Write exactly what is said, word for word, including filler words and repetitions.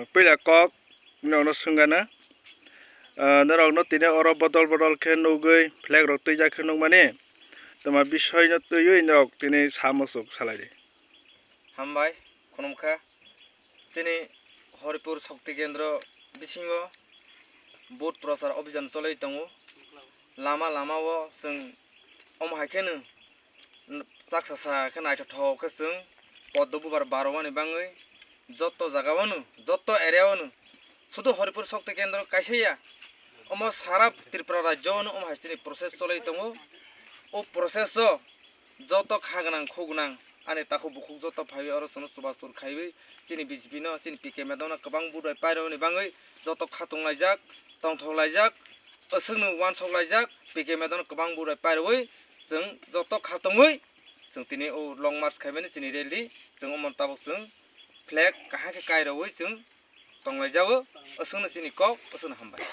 Puila kok norokno swngana, ah, norokno tini oro bodol bodol khe nugwi flag rok twijak khe nukmani, toma bisoi no twiwi norok tini sa muchuk salai di. Hambai, khulumkha. Chini Horipur Shakti Kendro bisingo vote prochar obhijan cholwi tongo. Lama lama o chwng omo hai kheno chaksa sa khe naithothok khe chwng poddo bubar barwani bangwi joto jaga o no, joto area o no, sudu Horipur Shakti Kendro kaisa ya, omo sara Tripura rajyo o no omo hai chini process cholwi tongo. O process o joto kha gwnang, khu gwnang, ani takhuk bukhuk joto phaiwi oro chwngno chubachu khaiwi chini B J P no, chini P K M no kwbang vote bai pairwni bangwi joto khatung laijak, tongthok laijak, aswkno uansuk laijak, P K M no kwbang vote bai pairwi chwng joto khatungwi chwng tini o long march khaimani chini rally, chwng omo tabuk chwng flag kaham khe kairwi chwng tonglaijago. Aswkno chini kok, aswkno hambai.